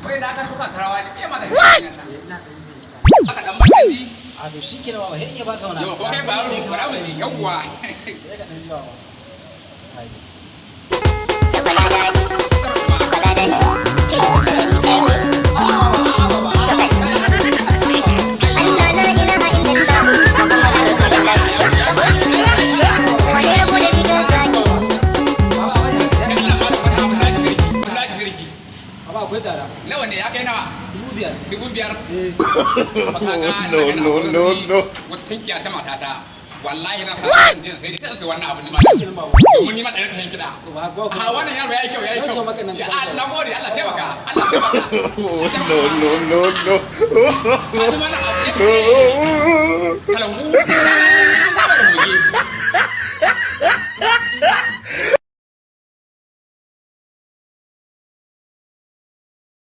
Wai da aka tuka karawa ne, me ma da What? Aka dan makaji. A to shi kenan baba, sai in ya baka wani. Yau ko kai ba mu bara mu ji yawwa. Sai ka dan ji baba. Ai. Baba, akwai tsada. Nawa ne ya kai nawa? 5,000. 5,000. Eh. No, no, no, no. Wata tunkiya ta matata. Wallahi na fara jin sai dai ta su wannan abu ne ma. Kenan baba. Domin ni ma ɗari fahimci kiɗa. To ba ko. A wannan yaro yayi kyau, yayi Zan kyau. so maka nan Ya da kanka. Allah gode, Allah taimaka. Allah taimaka. No, no, no, no. Kaji mana abu ya ce kalangu.